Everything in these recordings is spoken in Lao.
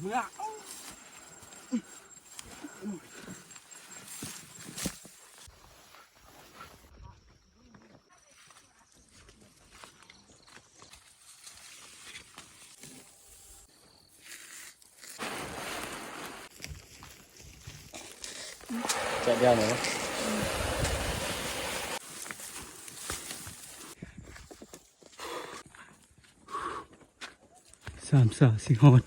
ເມືອ ຈະດຽວນີ້ ສາມສາວຊິຮອດ.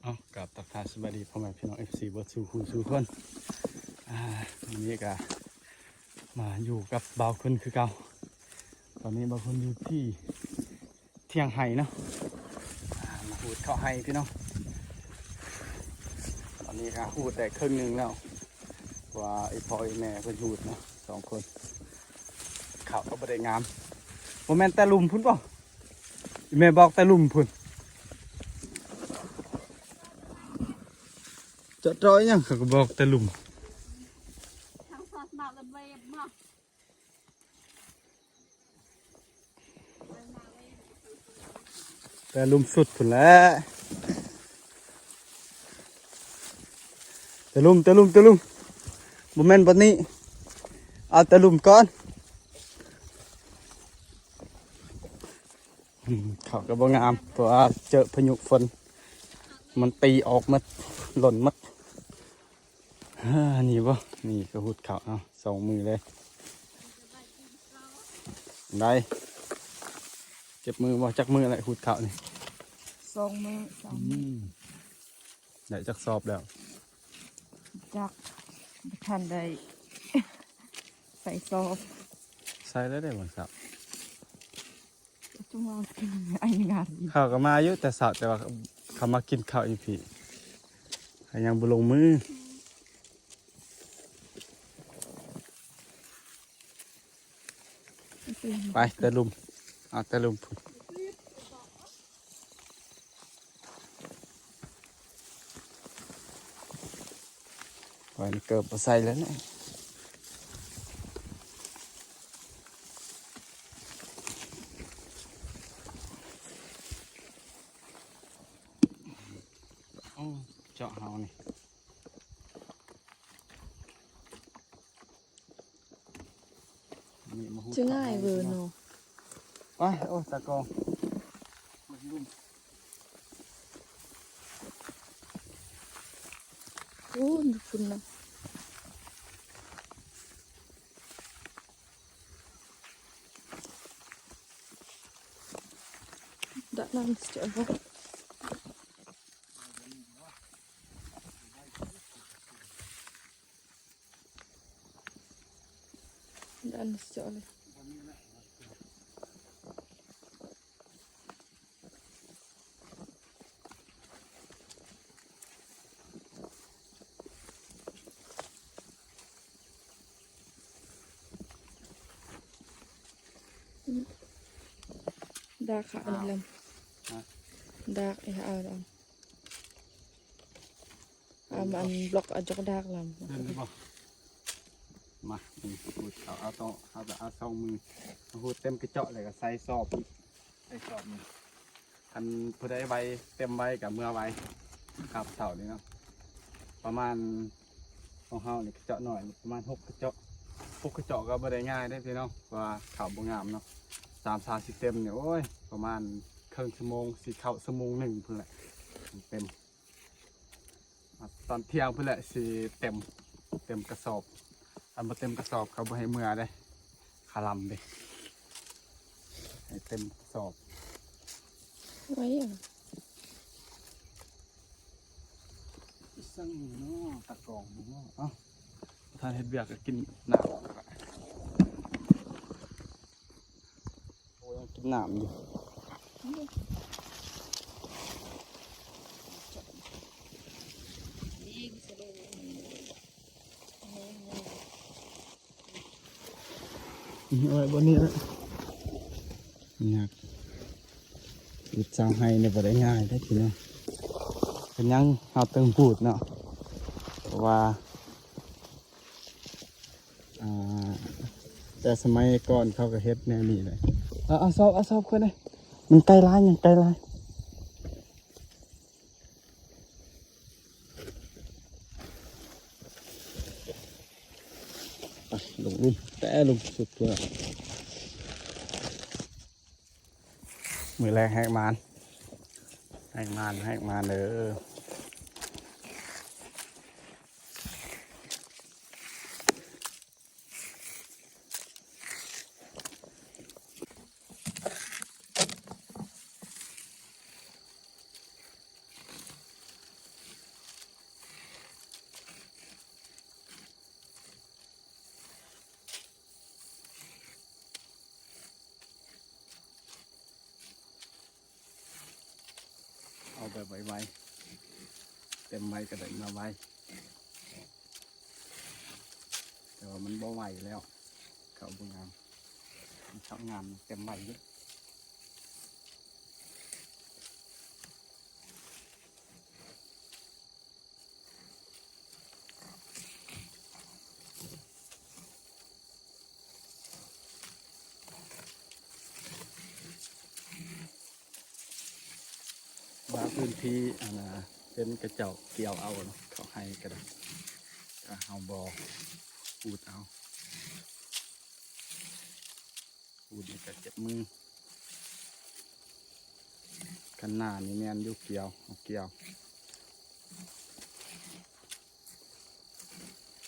ເອົາ ກາບທັກທາຍສະບາຍດີພໍ່ແມ່ພີ່ນ້ອງ ເອັຟຊີ ເບິດສູ່ຄູ່ສູ່ຄົນ. ອາ ມື້ນີ້ກະມາຢູ່ກັບບ່າວຄຸນຄືເກົ່າ. ຕອນນີ້ບ່າວຄຸນຢູ່ທີ່ ຖຽງໄຮ່ເນາະ ອ່າ ມາຫູດເຂົ້າໄຮ່ພີ່ນ້ອງ. ຕອນນີ້ກະຫູດໄດ້ເຄິ່ງໜຶ່ງແລ້ວ ເພາະວ່າອີ່ພໍ່ອີ່ແມ່ເພິ່ນຫູດເນາະ ສອງຄົນ. ເຂົ້າກໍບໍ່ໄດ້ງາມ ບໍ່ແມ່ນແຕ່ລຸ່ມພຸ້ນບໍ? ອີ່ແມ່ບອກແຕ່ລຸ່ມພຸ້ນ. ຈະເຈາະຫຍັງ ເຂົາກໍບອກແຕ່ລຸ່ມ. ແຕ່ລຸ່ມສຸດພຸ້ນແຫຼະ ແຕ່ລຸ່ມ ແຕ່ລຸ່ມ ແຕ່ລຸ່ມ ບໍ່ແມ່ນບ່ອນນີ້ ເອົາແຕ່ລຸ່ມກ່ອນ. ອືມ ເຂົ້າກໍບໍ່ງາມ ເພາະວ່າເຈີພາຍຸຝົນ ມັນຕີອອກໝົດ ຫຼົ່ນໝົດ. ເອີ ນີ້ບໍ່ ນີ້ກໍຫູດເຂົ້າ ເອົາ ສອງມືເລີຍ. ໄດ້ ເຈັບມືບໍ່? ຈັກມື້ແລ້ວຫູດເຂົ້ານີ້? ສອງມື້ ສອງມື້. ອືມ ໄດ້ຈັກສອບແລ້ວ? ຈັກ ບໍ່ທັນໄດ້ໃສ່ສອບ. ໃສ່ແລ້ວໄດ້ບໍ່ສອບ? ເຂົາກໍມາຢູ່ແຕ່ເຊົ້າ ແຕ່ວ່າເຂົາມາກິນເຂົ້າຢູ່ພີ້ ເຂົາຍັງບໍ່ລົງມື. ໄປແຕ່ລຸ່ມ ເອົາແຕ່ລຸ່ມພຸ້ນ. ໄວ້ເກີບບໍ່ໃສ່ແລ້ວເນາະ. ໂອ້ ເຈາະເຮົານີ້. ຈະງ່າຍເວີເນາະ. ໄປ ໂອ້ ຕາກອງ ໂອ້ ຢູ່ພຸ້ນນະ. ດານນັ້ນຈະບໍ່ ດານນີ້ເຈາະເລີຍ. ດາກຂາວນີ້ລຳ ດາກອີຫຍັງເອົາດຳ. ອາ ມັນບລັອກອາ ຈອກດາກລຳ ເຫັນບໍ່? ມາ ນີ້ຫູດເຂົ້າ ເອົາຕ້ອງ ເຮົາຈະເອົາສອງມືຫູດເຕັມກະເຈາະ ແລ້ວກໍໃສ່ສອບ ໃສ່ສອບນີ້. ຄັນຜູ້ໃດໄວ ເຕັມໄວກໍເມືອໄວ ກັບເຊົ້ານີ້ເນາະ. ປະມານ ຂອງເຮົານີ້ກະເຈາະໜ້ອຍ ປະມານຫົກກະເຈາະ ຫົກກະເຈາະກໍບໍ່ໄດ້ງ່າຍເດ້ພີ່ນ້ອງ ເພາະວ່າເຂົ້າບໍ່ງາມເນາະ. ສາມສາວຊິເຕັມນີ້ ໂອ້ຍ ປະມານເຄິ່ງຊົ່ວໂມງ ຊິເຂົ້າຊົ່ວໂມງໜຶ່ງພຸ້ນແຫຼະ ເຕັມ. ຕອນທ່ຽງພຸ້ນແຫຼະຊິເຕັມ ເຕັມກະສອບ. ຄັນບໍ່ເຕັມກະສອບເຂົາບໍ່ໃຫ້ເມືອເດ້ ຄາລຳເດ້ ໃຫ້ເຕັມກະສອບ. ໄວ້ຫຍັງ? ອີ່ສັງເນາະ ຕາກອງເນາະ. ເອົ້າ ທ່ານເຮັດວຽກກໍກິນນ້ຳ. ໂອ້ຍ ຍັງກິນນ້ຳຢູ່. ນີ້ ເອົາໄວ້ບ່ອນນີ້ລະ ຍາກ. ຂຸດຊາວໄຮ່ນີ້ບໍ່ໄດ້ງ່າຍເດ້ພີ່ນ້ອງ ເປັນຫຍັງເຮົາເຖິງຂູດເນາະ ເພາະວ່າ ອ່າ ແຕ່ສະໄໝກ່ອນເຂົາກໍເຮັດແນວນີ້ແຫຼະ. ເອົາ ເອົາສອບ ເອົາສອບຂຶ້ນເດ້ ມັນໄກຫຼາຍ ຍັງໄກຫຼາຍ. ໄປ ລົງລຸ່ມ ແຕ່ລົງສຸດພຸ້ນລະ. ມື້ແລກແຮງໝານ ແຮງໝານ ແຮງໝານເດີ. ເອົາແບບໄວໆ ເຕັມໄວກໍໄດ້ມາໄວ ແຕ່ວ່າມັນບໍ່ໄວແລ້ວ ເຂົ້າບໍ່ງາມ ມັນເຂົ້າງາມເຕັມໄວຢູ່. ບາງພື້ນທີ່ ອັນນ່າ ເຫັນເຂົາເຈົ້າກ່ຽວເອົາເນາະ ເຂົາໄຮ່ກໍໄດ້ ຖ້າເຮົາບໍ່ຂູດເອົາ ຂູດນີ້ກໍເຈັບມື. ຄັນນານີ້ແມ່ນຢູ່ ກ່ຽວ ເອົາກ່ຽວ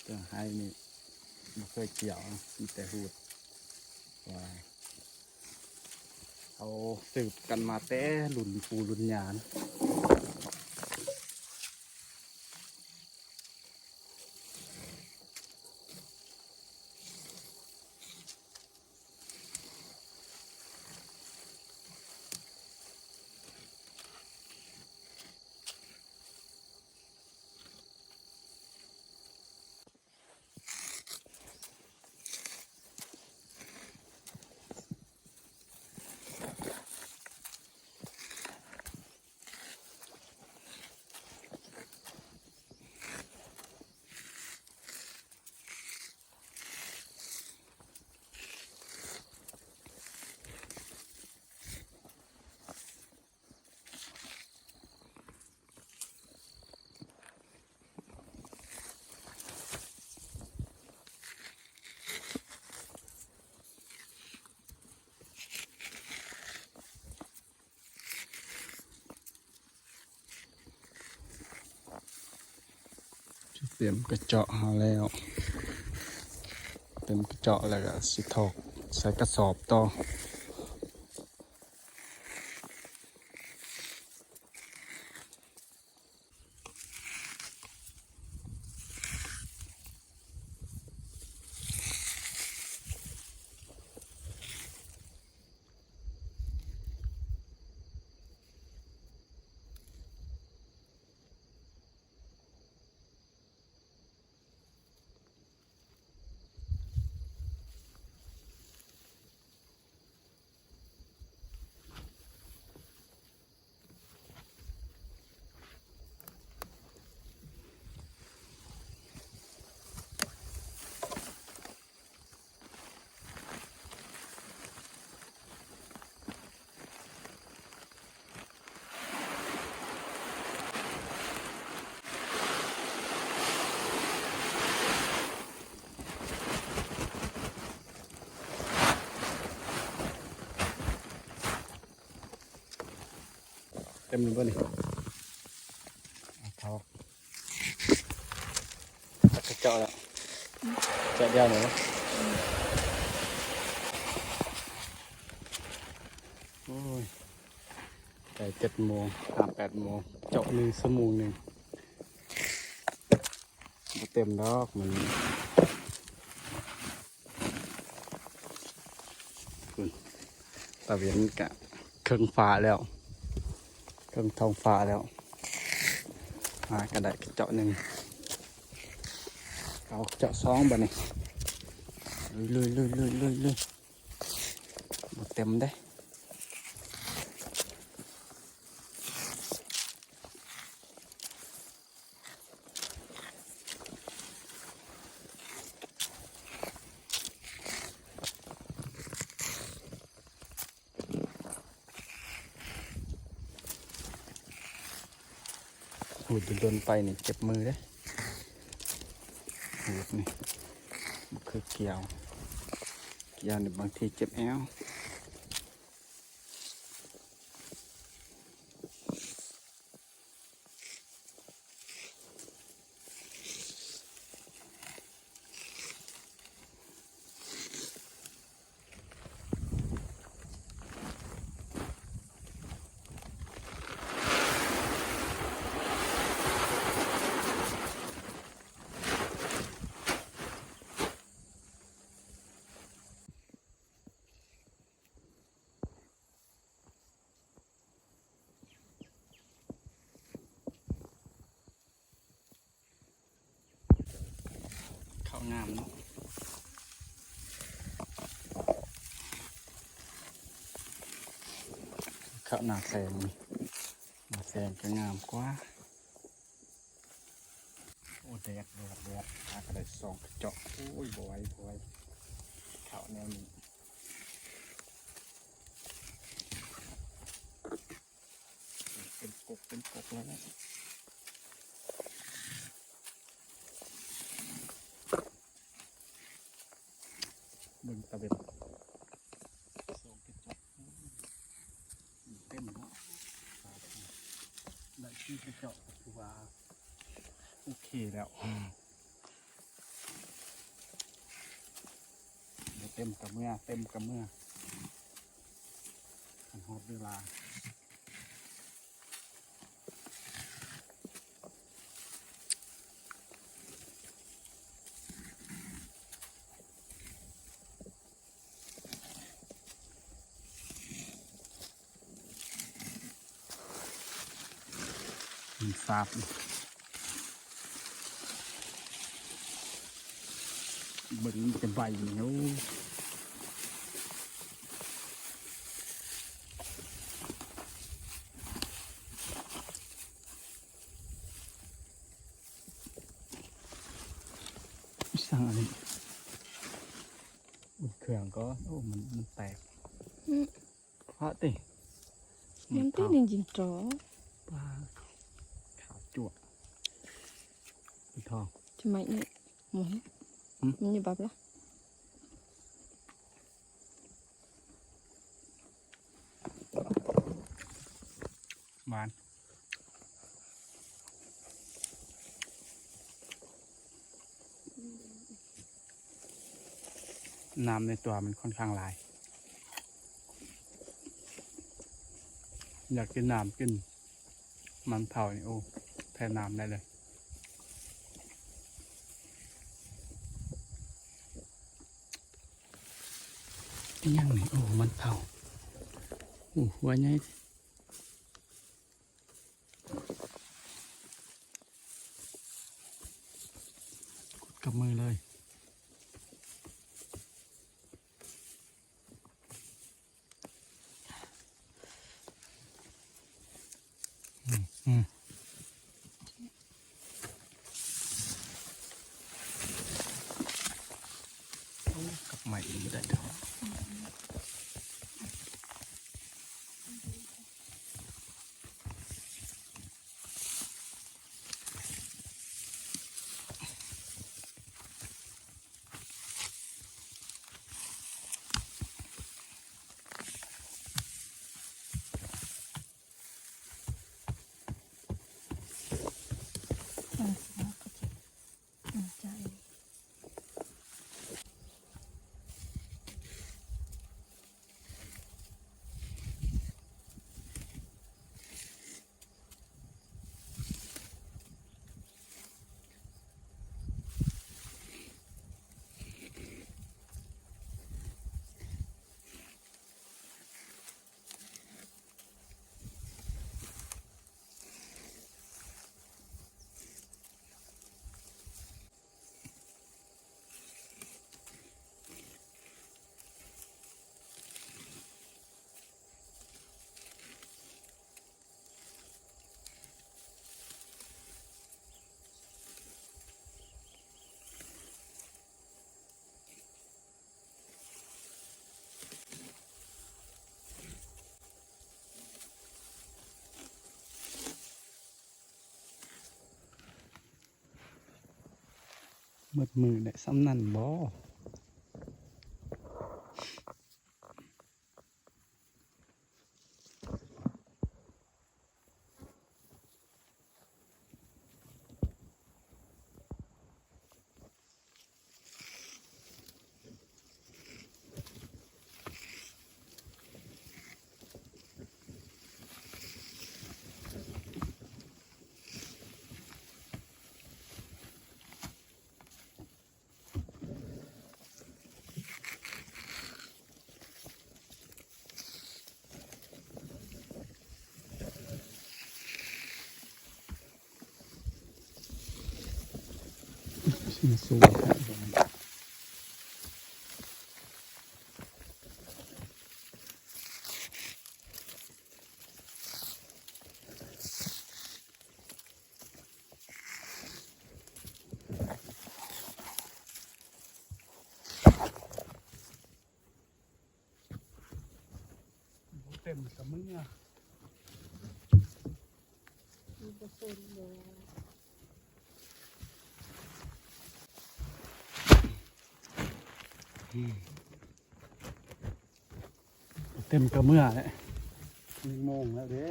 ແຕ່ໄຮ່ນີ້ບໍ່ເຄີຍກ່ຽວ ມີແຕ່ຂູດ ວ່າເຂົາສືບກັນມາແຕ່ລຸ້ນປູ່ລຸ້ນຍ່າ. ເຕັມກະເຈາະເຮົາແລ້ວ ເຕັມກະເຈາະແລ້ວກະຊິຖອກໃສ່ກະສອບຕໍ່. ເຕັມແລ້ວບໍ່ນີ້? ເອົາເຂົ້າ ຈັກກະເຈາະແລ້ວ ເຈາະດຽວນີ້ບໍ່? ໂອ້ຍ ໄດ້ເຈັດໂມງ ຫາແປດໂມງ ເຈາະໜຶ່ງຊົ່ວໂມງໜຶ່ງ ບໍ່ເຕັມດອກມື້ນີ້. ພຸ້ນ ຕາເວັນກະເຄິ່ງຟ້າແລ້ວ ເຄິ່ງທ້ອງຟ້າແລ້ວ ມາກະໄດ້ກະເຈາະໜຶ່ງ ເອົາເຈາະສອງບາດນີ້ ລຸຍໆໆໆໆ ບໍ່ເຕັມເດ້. ຂູດດົນໆໄປນີ້ເຈັບມືເດ້. ຂູດນີ້ບໍ່ຄືກ່ຽວ, ກ່ຽວນີ້ບາງທີເຈັບແອວ. ເຂົ້າງາມເນາະ, ເຂົ້າໜ້າແສງ, ໜ້າແສງກໍງາມກວ່າ. ໂອ້ ແດດ ແດດ ແດດ ຫາກໍໄດ້ສອງກະເຈາະ. ໂອ້ຍ ບໍ່ໄຫວ ບໍ່ໄຫວ ເຂົ້າແນວນີ້. ເປັນກົກເປັນກົກແລ້ວນະ. ເບິ່ງຕາເວັນ ສອງກະເຈາະ ເຕັມເນາະ. ໄດ້ສີ່ກະເຈາະກໍຖືວ່າໂອເຄແລ້ວ. ບໍ່ເຕັມກະເມືອ, ເຕັມກະເມືອ ຄັນຮອດເວລາ. ມັນສາບ ເບິ່ງແຕ່ໃບນີ້ ໂອ້ ສ້າງອັນນີ້ ເຄື່ອງກໍ ໂອ້ ມັນ ມັນແຕກ ອືມ. ພະຕິ ມັນຕິ ມັນເຂົ້າ ນີ້ຈິງໂຕ ປາ ຂາວຈັ້ວ ທອງ ຈະໄໝນີ້ ໝູ ຫຶ ມັນຢູ່ບັບລະ ຫວານ. ນ້ຳໃນຕົວມັນຂ້ອນຂ້າງຫຼາຍ. ຢາກກິນນ້ຳ ກິນມັນເຜົານີ້ ໂອ້ ແຜ່ນ້ຳໄດ້ເລີຍ. ອີຫຍັງນີ້? ໂອ້ ມັນເຜົາ. ໂອ້ ຫົວໃຫຍ່. ຂຸດກັບມືເລີຍ. ອືມ ອືມ ກັບໄມ້ອີກບໍ່ໄດ້ດອກ. ໂ ໝົດມື້ໄດ້ສ່ຳນັ້ນບໍ? ບໍ່ເຕັມກະເມືອ ບໍ່ສົນແລ້ວ ອືມ. ເຕັມກະເມືອແຫຼະ ໜຶ່ງໂມງແລ້ວເດ້.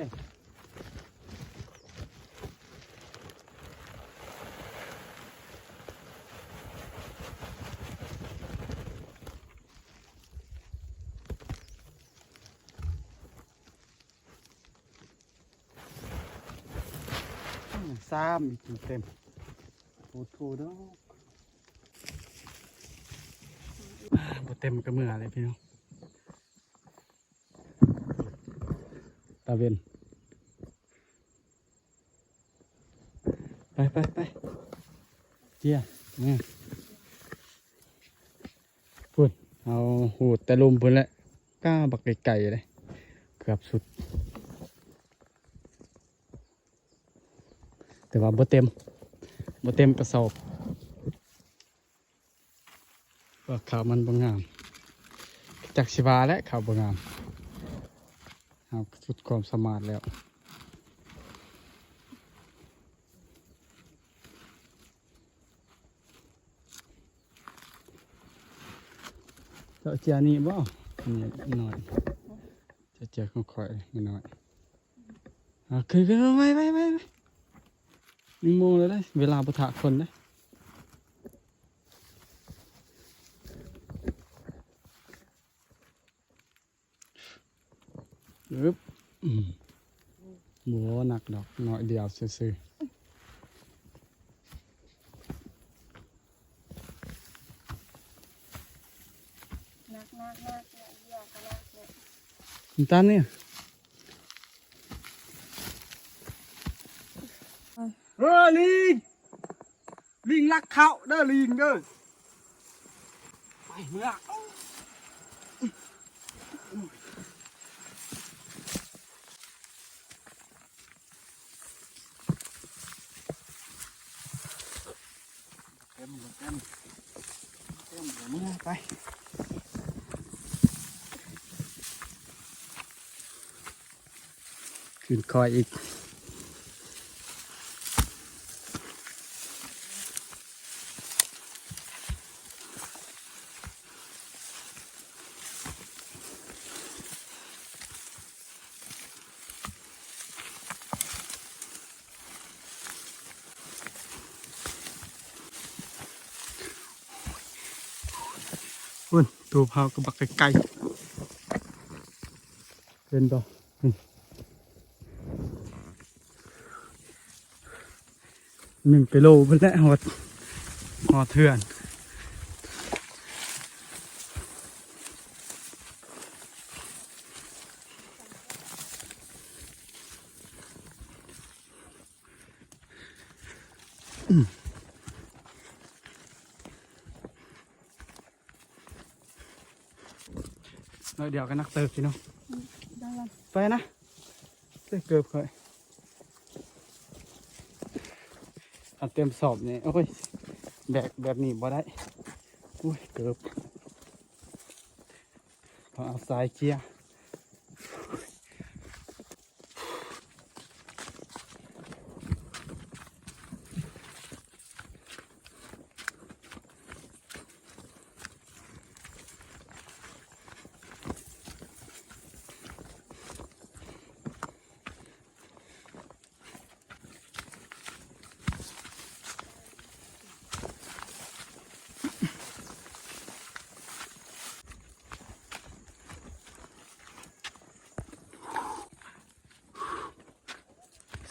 ອືມ ຊ້ຳອີກ ເຕັມ ໂອ້ໂຫດອກ ບໍ່ເຕັມກະເມືອເລີຍພີ່ນ້ອງ. ຕາເວັນ ໄປ ໄປ ໄປ ເຈຍ ມາ ພຸ້ນ ເຮົາຫູດແຕ່ລຸ່ມພຸ້ນແຫຼະ ກ້າບັກໄກໆເດ້ ເກືອບສຸດ ແຕ່ວ່າບໍ່ເຕັມ ບໍ່ເຕັມກະສອບ. ວ່າເຂົ້າມັນບໍ່ງາມ ຈັກຊິວ່າແຫຼະ ເຂົ້າບໍ່ງາມ ເຮົາສຸດຄວາມສາມາດແລ້ວ. ເຈາະເຈຍນີ້ບໍ່? ນີ້ໜ້ອຍ ເຈາະເຈຍຂອງຂ້ອຍນີ້ໜ້ອຍ. ອ່າ ຂຶ້ນ ຂຶ້ນ ໄວ ໄວ ໄວ ໄວ ໜຶ່ງໂມງແລ້ວເດ້ ເວລາບໍ່ຖ້າຄົນເດ້. ອຶບ ອືມ ບໍ່ໜັກດອກ ໜ້ອຍດຽວຊື່ໆ. ໜັກ ໜັກ ໜັກ ໜ້ອຍດຽວກະໜັກແຫຼະ ນ້ຳຕານນີ້. ເອີ ລີງ ລີງລັກເຂົ້າເດີ ລີງເດີ ໄປເມືອ. ເຕັມ ເຕັມ ເຕັມ ເອົາເມືອໄປ ຂຶ້ນຄ່ອຍອີກ. ພຸ້ນ ຕູບເຮົາກະບັກໄກໆ ເຫັນບໍ່? ໜຶ່ງກິໂລພຸ້ນແຫຼະ ຮອດ ຮອດເຮືອນ. ໜ້ອຍດຽວກະໜັກເຕີບ ພີ່ນ້ອງ. ໄປນະ ໃສ່ເກີບຂ້ອຍ ອັນເຕັມສອບນີ້ ໂອ້ຍ ແບກແບບນີ້ບໍ່ໄດ້ ໂອ້ຍ ເກີບ ຕ້ອງເອົາຊາຍເຈຍ.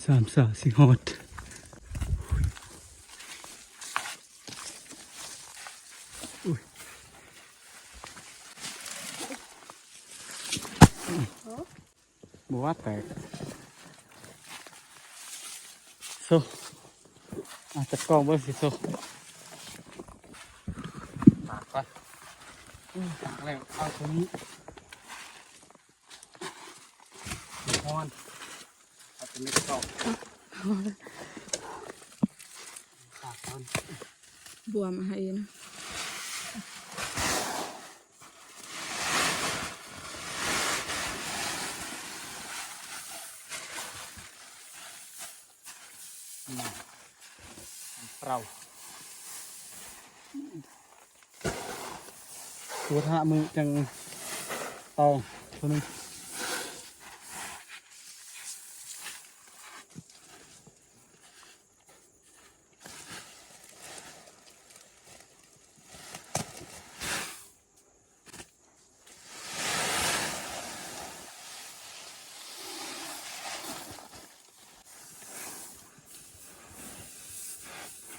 ຕາມສາຊິຮອດ. ບໍ່ວ່າແຕກ. ໂຊ ອາດຈະກອງເບິ່ງຊິໂຊ. ຕາກກ່ອນ. ອືມ ຕາກແລ້ວ ເອົາຕົວນີ້. ຮ້ອນ ເອົາແຕ່ເມັດເຂົ້າ ຕາກກ່ອນ. ບວມໃຫ້ນະ. ເປົ່າ ສູດຫ້າມື້ຈັ່ງຕອງໂຕໜຶ່ງ.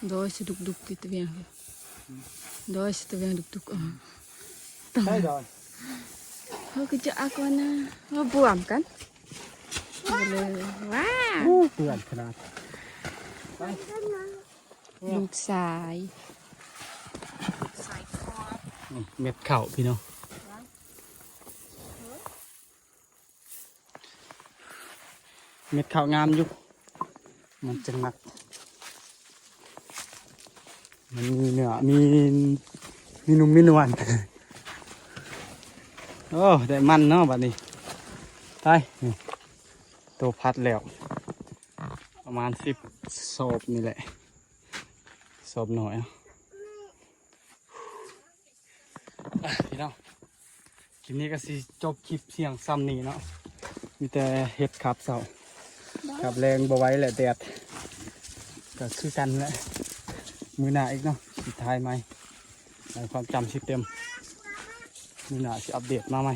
ໂດຍສະດຸກດຸກຕິດວຽງ ໂດຍສະຕະວຽງດຸກດຸກ. ອໍ ໃຊ່ດອຍ ເຮົາຄືຈະອາກອນນະ ເຮົາບວມກັນເລີຍ. ວ້າ ໂອ້ ເປື້ອນຂະໜາດ. ໄປ ລູກຊາຍ ອືມ ເມັດເຂົ້າພີ່ນ້ອງ. ເມັດເຂົ້າງາມຢູ່ ມັນຈັ່ງໜັກ ມັນມີເນື້ອ ມີ ມີນຸ່ມມີນວນ. ໂອ້ ໄດ້ມັນເນາະບັດນີ້. ໄປ ນີ້ ໂຕພັດແລ້ວ ປະມານສິບສອບນີ້ແຫຼະ ສອບໜ້ອຍເນາະ. ອ່ະ ພີ່ນ້ອງ ຄລິບນີ້ກໍຊິຈົບຄລິບສ່ຽງຊ່ຳນີ້ເນາະ ມີແຕ່ເຮັດຄາບເຊົ້າ ຄາບແລງບໍ່ໄຫວແຫຼະ ແດດກໍຄືກັນແຫຼະ. ມື້ໜ້າອີກເນາະ ຊິຖ່າຍໃໝ່ ຄວາມຈຳຊິເຕັມ ມື້ໜ້າຊິອັບເດດມາໃໝ່.